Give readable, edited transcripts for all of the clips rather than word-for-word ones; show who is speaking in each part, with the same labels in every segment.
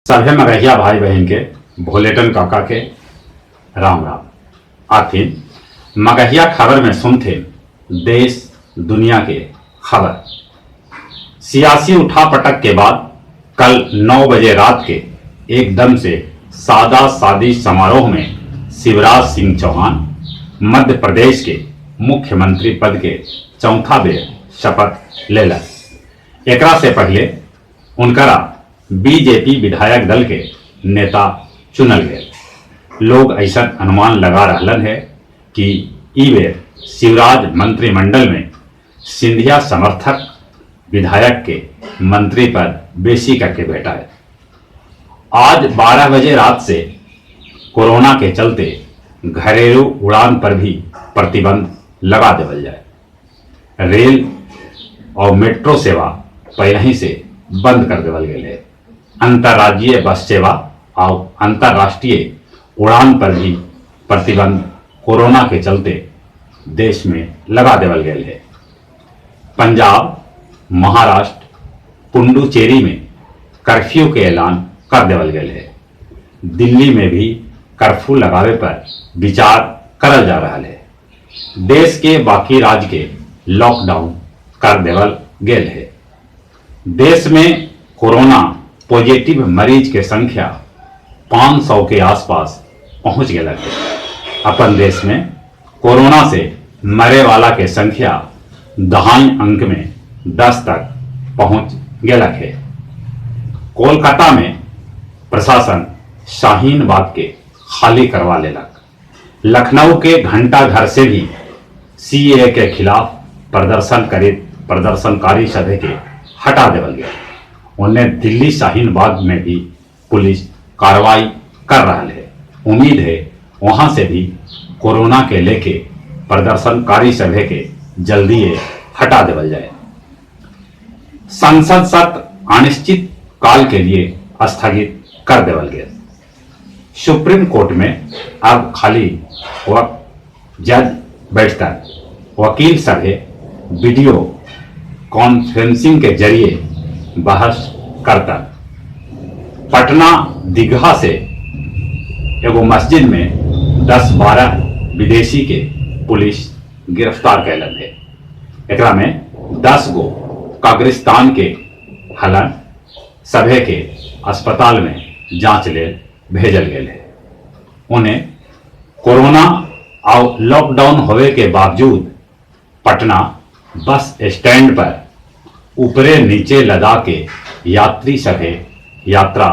Speaker 1: सभे मगहिया भाई बहिन के भोलेटन काका के राम राम। आथिन मगहिया खबर में सुनथिन देश दुनिया के खबर। सियासी उठापटक के बाद कल 9 बजे रात के एकदम से सादा सादी समारोह में शिवराज सिंह चौहान मध्य प्रदेश के मुख्यमंत्री पद के चौथा बेर शपथ लेलन। एकरा से पहले उनकरा बीजेपी विधायक दल के नेता चुनल गेल। लोग ऐसा अनुमान लगा रहलन है कि ई बेर शिवराज मंत्रिमंडल में सिंधिया समर्थक विधायक के मंत्री पद बेसी करके भेटाए। आज 12 बजे रात से कोरोना के चलते घरेलू उड़ान पर भी प्रतिबंध लगा देवल जाए। रेल और मेट्रो सेवा पहले ही से बंद कर देवल गेल है। अंतर्राज्यीय बस सेवा और अंतर्राष्ट्रीय उड़ान पर भी प्रतिबंध कोरोना के चलते देश में लगा देवल गेल है। पंजाब, महाराष्ट्र, पुडुचेरी में कर्फ्यू के ऐलान कर देवल गेल है। दिल्ली में भी कर्फ्यू लगावे पर विचार करल जा रहा है। देश के बाकी राज्य के लॉकडाउन कर देवल गेल है। देश में कोरोना पॉजिटिव मरीज के संख्या 500 के आसपास पहुंच गया है। अपन देश में कोरोना से मरे वाला के संख्या दहाई अंक में 10 तक पहुंच गया है। कोलकाता में प्रशासन शाहीन बाग के खाली करवा लेलक। लखनऊ के घंटा घर से भी सीएए के खिलाफ प्रदर्शन करे प्रदर्शनकारी सभे के हटा देवल गया। उन्हें दिल्ली शाहीन बाग में भी पुलिस कार्रवाई कर रहा है। उम्मीद है वहां से भी कोरोना के लेके प्रदर्शनकारी सभे के जल्दी ये हटा देवल जाए। संसद सत्र अनिश्चित काल के लिए स्थगित कर देवल गया। सुप्रीम कोर्ट में अब खाली वह जज बैठता, वकील सभे वीडियो कॉन्फ्रेंसिंग के जरिए बहस करता। पटना दीघा से एगो मस्जिद में 10-12 विदेशी के पुलिस गिरफ्तार कैलन है। एकरा में 10 गो कब्रिस्तान के हलन। सभे के अस्पताल में जांच लेल भेजल गेल है। उन्हें कोरोना और लॉकडाउन होवे के बावजूद पटना बस स्टैंड पर ऊपरे नीचे लदा के यात्री सभे यात्रा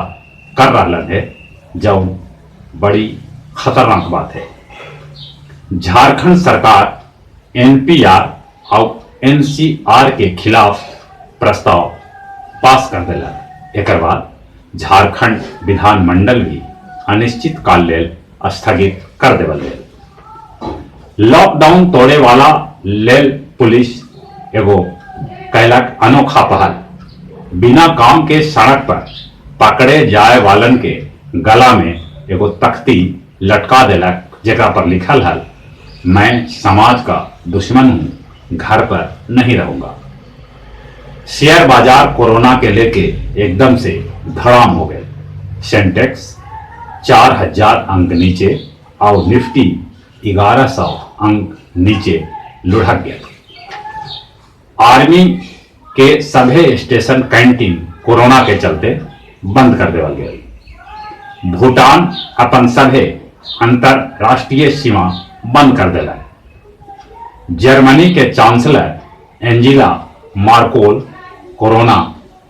Speaker 1: कर रहलन है, जौन बड़ी खतरनाक बात है। झारखंड सरकार एनपीआर और एनसीआर के खिलाफ प्रस्ताव पास कर देला। एकर बाद झारखंड विधानमंडल भी अनिश्चित काल लेल स्थगित कर देवल गेल। लॉकडाउन तोड़े वाला लेल पुलिस एगो कैलक अनोखा पहल। बिना काम के सड़क पर पकड़े जाए वालन के गला में एगो तख्ती लटका देलक, जेकरा पर लिखल हल, मैं समाज का दुश्मन हूं, घर पर नहीं रहूंगा। शेयर बाजार कोरोना के लेके एकदम से धड़ाम हो गए। सेंटेक्स 4000 अंक नीचे और निफ्टी 1100 अंक नीचे लुढ़क गया। आर्मी के सभे स्टेशन कैंटीन कोरोना के चलते बंद कर देवल गया। भूटान अपन सभे अंतरराष्ट्रीय सीमा बंद कर देला। जर्मनी के chancellor Angela Merkel corona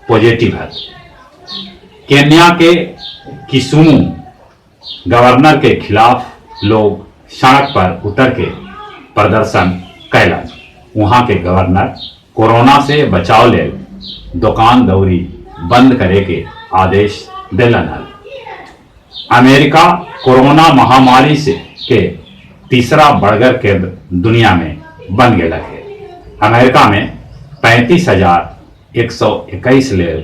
Speaker 1: positive है। केन्या के किसुमू गवर्नर के खिलाफ लोग सड़क पर उतर के प्रदर्शन कैलन। वहां के गवर्नर कोरोना से बचाव लेल दुकान दौरी बंद करे के आदेश देलन हल। अमेरिका कोरोना महामारी से के तीसरा बड़गर केंद्र दुनिया में बन गया है। अमेरिका में 35,121 लोग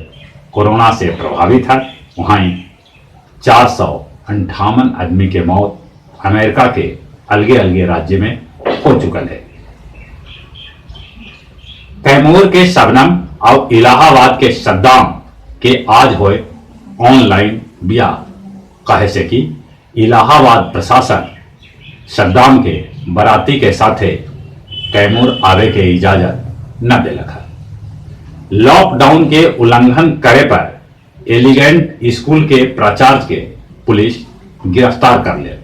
Speaker 1: कोरोना से प्रभावित है। वहीं 458 आदमी के मौत अमेरिका के अलगे अलगे राज्य में हो चुकल है। कैमूर के शबनम और इलाहाबाद के सद्दाम के आज होए ऑनलाइन बियाह, काहे से कि इलाहाबाद प्रशासन सद्दाम के बराती के साथे कैमूर आवे के इजाजत न देलक हल। लॉकडाउन के उल्लंघन करे पर एलिगेंट स्कूल के प्राचार्य के पुलिस गिरफ्तार कर ले।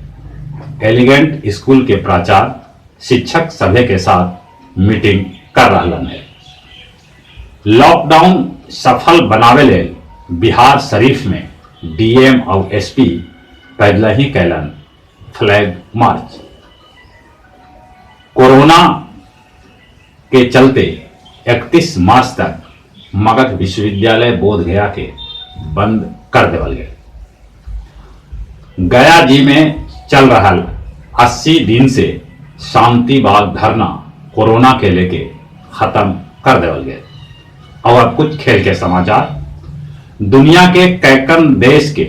Speaker 1: एलिगेंट स्कूल के प्राचार्य शिक्षक सभे के साथ मीटिंग कर रहलन हे। लॉकडाउन सफल बनावे लेल बिहार शरीफ में डीएम और एसपी पैदल ही कैलन फ्लैग मार्च। कोरोना के चलते 31 मार्च तक मगध विश्वविद्यालय बोध गया के बंद कर देवल गए। गया जी में चल रहा 80 दिन से शांतिबाग धरना कोरोना के लेके खत्म कर देवल गए। और अब कुछ खेल के समाचार। दुनिया के कैकन देश के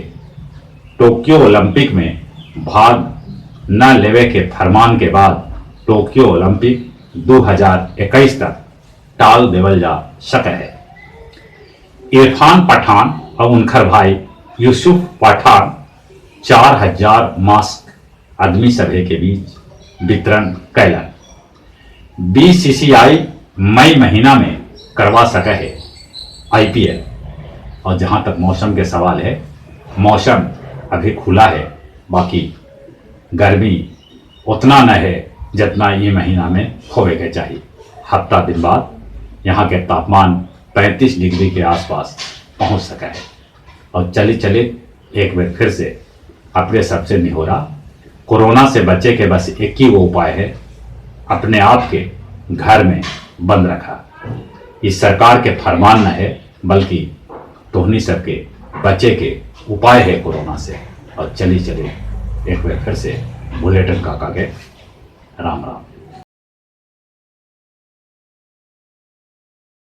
Speaker 1: टोक्यो ओलंपिक में भाग न लेवे के फरमान के बाद टोक्यो ओलंपिक 2021 तक टाल देवल जा सके है। इरफान पठान और उनकर भाई यूसुफ पठान 4000 मास्क आदमी सभे के बीच वितरण कैलन। बीसीसीआई मई महीना में करवा सके है आईपीएल। और जहां तक मौसम के सवाल है, मौसम अभी खुला है, बाकी गर्मी उतना न है जितना ये महीना में होवे के चाहिए। हफ्ता दिन बाद यहाँ के तापमान 35 डिग्री के आसपास पहुँच सका है। और चले चले एक बार फिर से अपने सबसे निहोरा, कोरोना से बचे के बस एक ही वो उपाय है, अपने आप के घर में बंद रखा। इस सरकार के फरमान न है, बल्कि तोहनी सबके बचे के उपाय है कोरोना से। और चली चले एक बार फिर से बुलेटिन काका के राम राम।